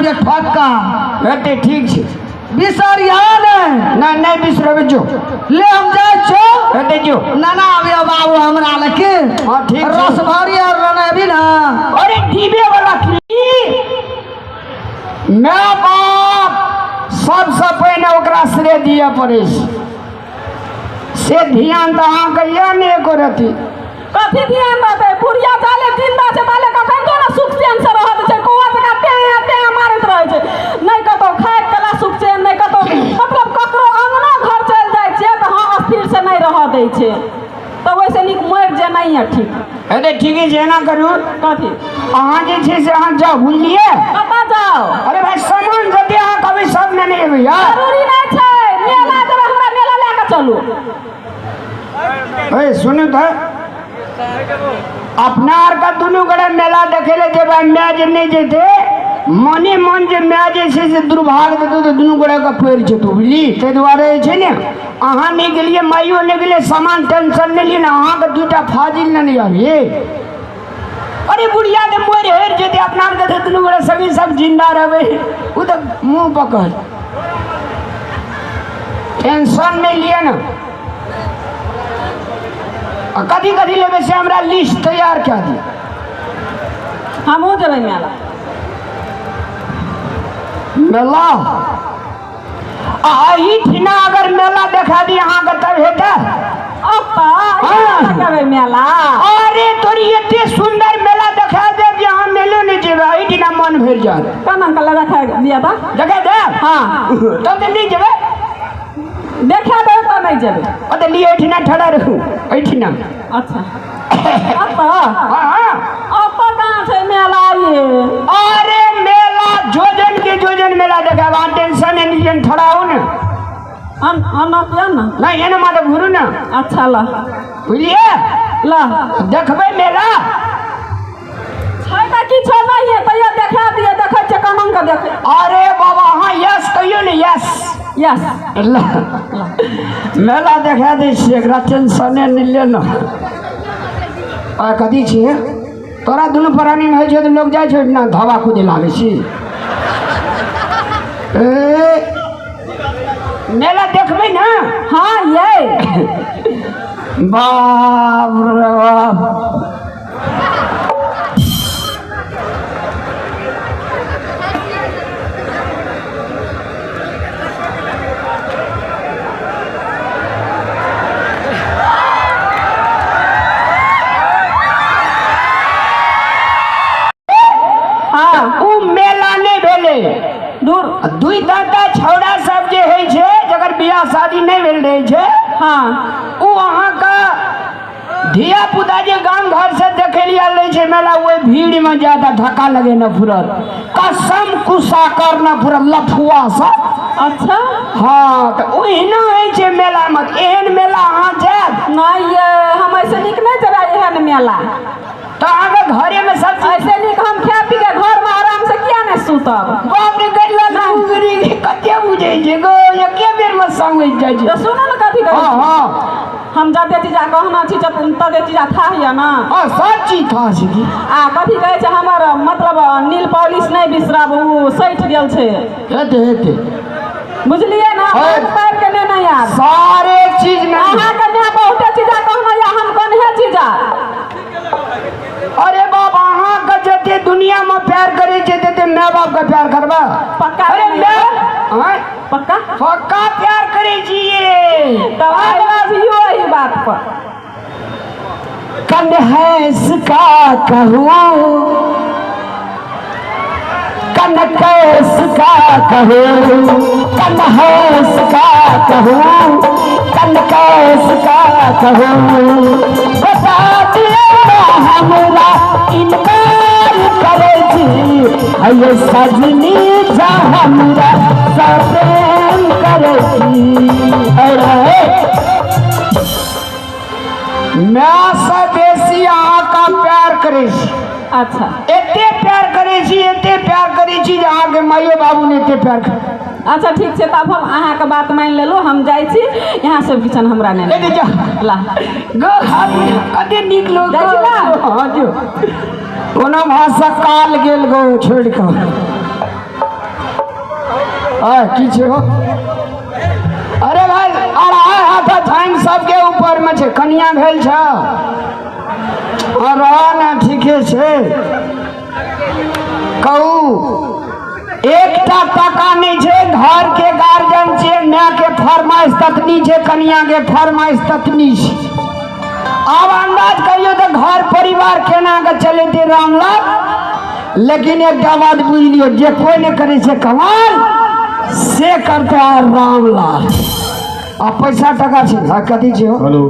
आबिए ठक्का। हेतै, ठीक छै। बिसरिया ने। नहि नहि बिसरबै, जो। ले हम जाइ छौ। हेतै, जो। नाना आबियो बाबू हमरा लए की। हाँ, ठीक छै। रसभरी आर लेने अबी ना। अरे डीबे वाला की my बाप सबसँ पहिने ओकरा श्रेय दिअ पड़ै छै, से ध्यान तऽ अहाँके यऽ ने एको रत्ती। कथी ध्यान रहतै? बुढ़िया जाले जिंदा छै ताले कखन तो ने सुख चैन से रहत छै, कौआ जकाँ टें टें मारैत रहै छै। नहि कतौ खाय कला सुख चैन, नहि कतौ, मतलब ककरो अंगना घर चलि जाइ छियै तऽ हँ स्थिर से नहि रहऽ दै छै, तऽ ओहिसँ नीक मरि जेनाइए ठीक। हेतै, ठीके छै, एना करू। कथी? अहाँ जे छै से अहाँ जाउ, बुझलियै? कतऽ जाउ? अरे भाई, सामान जते अहाँ कहबै सब नेने एबै यार। जरूरी नहि छै, मेला जेबै, हमरा मेला लए कऽ चलू। ए सुनू तऽ, अपना आरके दुनू गोटे मेला देखै लए जेबै, माय जे नहि जेतै, मने मन जे माय जे छै से दुर्भाग्य देतौ तऽ दुनू गोटेके पड़ि जेतौ, बुझली? ताहि दुआरे जे छै ने अहाँ नहि गेलियै, माइयो नहि गेलियै, सामान टेंशन नहि लियै ने, अहाँके दूटा फाजिल नेने आबियै। अरे बुढ़िया तऽ मरि हेर जेतै, अपना आरके तऽ दुनू गोटे सभी सब जिन्दा रहबै, ओ तऽ मुँह पकड़ टेंशन नहि लिअ ने। आ कथी कथी लेबै से हमरा लिस्ट तैयार कए दिअ। हमहूँ जेबै मेला। मेला? आ एहिठिना अगर मेला देखा दी अहाँके तब हेतै? हाँ। जेबै मेला। अरे तोरी एते सुंदर मेला देखा देब जे अहाँ मेलो नहि जेबै, एहिठिना मन भरि जायत। केना कऽ देखा दिअ तऽ? देखा देब? हाँ। तब तऽ नहि जेबै। देखा देब तऽ नहि जेबै। ओतऽ लिअ, एहिठिना ठड़ा रहू, एहिठिना। अच्छा, अतऽ? हाँ हाँ। अतऽ कहाँ छै मेला ये? अरे मेला जोजन के जोजन मेला देखाब, अहाँ टेंशन नहि लिअ, ठड़ा हो ने। हम किया ने? नहि, एना माता घुरू ने। अच्छा ल। बुझलियै? ल। देखबै मेला? छै तऽ किछो नहि है, तैयो देखा दिअ, देखै छियै केना कऽ देखै। अरे बाबा, अहाँ यस कहियौ ने, यस। यस। ल, मेला देखा दै छियै, एकरा टेंशने नहि ले ने। आ कथी छियै? तोरा दुनू प्राणीमे होइ छै तऽ लोक जाइ छै ओहिठिना धाबा कुदै लागै छी। ए मेला देखबै ने? हाँ ये। बाप रे बाप, हाँ ओ मेला नहि भेलै। दूर दुई दाँता छौड़ा सब जे होइ छै जकर बियाह शादी नहि भेल रहै छै, हाँ ओ अहाँके धिया पुता जे गाम घर से देखे लिए आयल रहै छै मेला, ओहि भीड़ में जादा धक्का लगेने फुरत, कसम कुसा करना फुरत लफुआ सब। अच्छा। हाँ, तऽ ओहिना होइ छै मेला में। एहन मेला अहाँ जायब? नहीं ये, हम ऐसे नीक नहीं जेबै एहन मेला। तऽ अहाँके घरे में सब चीज। ऐसे नीक हम खा पी के घर में आराम से किया नहीं सुतब? बाप रे, गरीब गुजरी कते बुझै छै गो, एके बेर में समझ जाइ छै। तऽ सुनू ने कथी कहै हाँ छी। हाँ। हम जते चीज कहना छी तते चीज था हिय ना। हाँ, सब चीज था छै की। आ कथी कहै छै, हमर मतलब नील पॉलिश नहि बिसरब, ओ सठि गेल छै। हेतै हेतै। बुझलियै ने? हाँ। पैर के ने नहि आब सारे चीज में अहाँके माय बहुते चीज कहना या हम कन्हे चीज। अरे बाप, अहाँके जते दुनिया में प्यार करे छै तते my बाप के प्यार करबा? पक्का? अरे नहीं। My आँय? पक्का। पक्का प्यार करे छियै। तब I love you एही बात पर। कन हैस का कहूँ, कन कैस का कहूँ, कन हैस का कहूँ, कन कैस का कहूँ, बता दिया हमरा इनकार करे छी, हये सजनी जा हमरा से प्रेम करे छी। अरे माय से बेसी अहाँके प्यार करै छी। अच्छा। एते प्यार करै छी, एते प्यार करै छी जे अहाँके माइयो बाबू ने एते प्यार कर। अच्छा ठीक छै, तब हम अहाँके बात मानि लेलहुँ, हम जाइ छी। यहाँ सब किचन हमरा नहि एते जा। ला। गो हाथ कते नीक लोक। जाइ छी ने? हाँ, जो कोनो भाषा काल गेल गो छोड़ि कऽ। आ की छै हो? अरे भाई, अढ़ाई हाथ झाँग सबके ऊपर में छै। कनिया भेल छ? रह ने, ठीके छै। कहू, एकटा टाका नहि छै, घर के गार्जियन छै, माय के फरमाइश ततनी छै, कनिया के फरमाइश ततनी छै। आब अंदाज कहियो तऽ घर परिवार केना के चलेतै रामलाल? लेकिन एकटा बात बुझि लियौ, जे कोइ नहि करै छै कमाल, से करता है रामलाल। आ पैसा टका छै? हाँ, कथी छै हो? Hello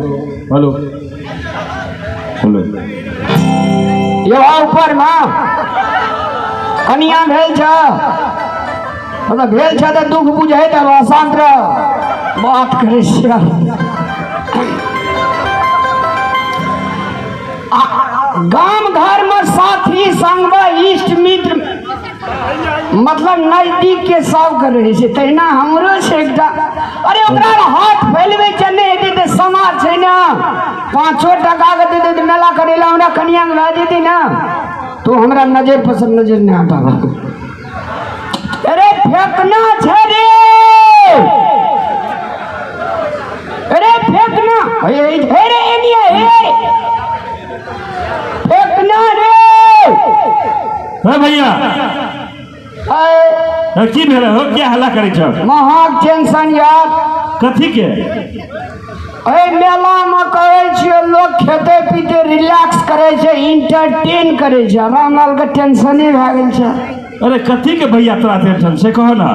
hello hello. यो ऊपर मे कनिया भेल छ? मतलब भेल छ तऽ दुख बुझै तऽ शान्त रह, बात करै छियै। गाम घर में साथी संगवा इष्ट मित्र, मतलब नजदीक के सबके रहै छै, तहिना हमरो छै एकटा। अरे, ओकरा हाथ फैलबै छै, नहि हेतै तऽ समाज छै ने, 5 टका के देतै तऽ मेला करै लए हमरा कनिया के भए जेतै ने। तू हमरा नजर पसंद नजर नहि हटाबऽ। अरे, फेकना छै रे, अरे फेकना, हे हे रे, एनिया हे फेकना रे। हे भैया। आय। हे, की भेल हो? क्या हल्ला करै छ? महाक टेंशन यार। कथी के? एहि मेलामे कहै छियै, लोक खेते पीते रिलैक्स करै छै, इंटरटेन करै छै, रामलालके टेंशने भए गेल छै। अरे, कथी के भैया तोरा टेंशन से कहो ना।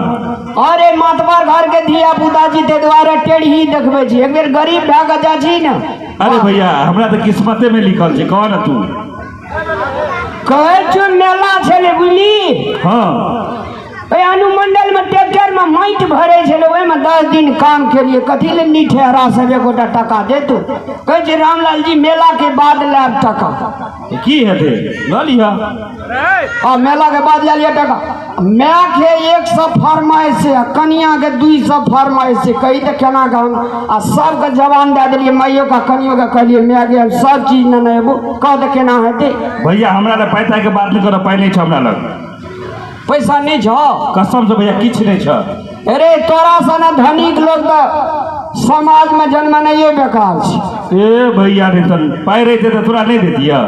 अरे, मातबर घर के धिया पुता छी, ताहि दुआरे टेढ़ी देखबै छी। एक बेर गरीब भए कऽ जाइ छी ने। अरे भैया, हमरा तऽ किस्मते में लिखल छै, कहो ना तू। कहै छियौ, मेला छलै, बुझली? हाँ। ओहि अनुमंडलमे ट्रैक्टरमे माटि भरै छलै, ओहिमे 10 दिन काम केलियै। कथी लए निठेहरा सब एकोटा टका देतौ? कहै छै, रामलाल जी, मेलाके बाद लायब टका। की हेतै, लऽ लिह। आ मेलाके बाद लए लिअ टका। मायके 100 फरमाइश छै आ कनियाके 200 फरमाइश छै। कही तऽ केना कऽ हम आ सबके जवान दए देलियै, माइयोके कनियोके। कहलियै, माय गे, हम सब चीज नेने एबो, कह तऽ केना हेतै? भैया, हमरा लग पाइ ताइ के बात नहि कर, पाइ नहि छै हमरा लग। पैसा नहि छौ? कसम से भैया, किछु नहि छै। अरे, तोरा सन धनिक लोग तऽ समाजमे जन्मनाइए बेकार छै। ए भैया, नहि तऽ पाइ रहितै तऽ तोरा नहि दैतियऽ।